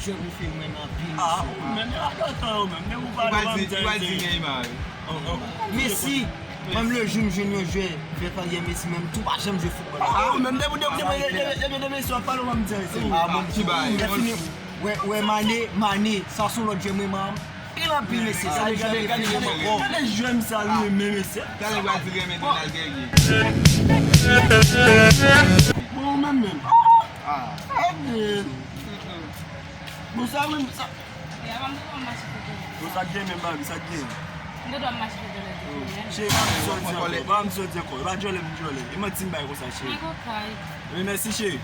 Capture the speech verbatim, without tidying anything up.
Jwè preferem mwen anpil, mesye. Menm yo pa kontan yo menm. Menm ou pa di, ou pa di Neymar. Messi, menm le jou m jwenn yon jwè vè karyè Messi, menm tou pa janm jwe foutbòl. Ah, menm depi depi depi depi depi Messi ap pale w pa m di anyen. Ah bon, ki bay. Lè fini, wè, wè Mane, Mane, sa se yon lòt jwè mwen renmen anpil anpil, mesye. Sa jwè preferem mwen ankò. Gade jwè m sa li renmen, mesye. Talè w a di renmen Donald Guerrier. Bon, ou menm menm. Ah. Bon, sa menm, sa. Bon, sa k gen menm, baby, sa k gen? Cheri, pa m sòti ankò, pa m sòti ankò. E pa djòlè m djòlè. E manti m bay konsa, cheri. Men mèsi, cheri.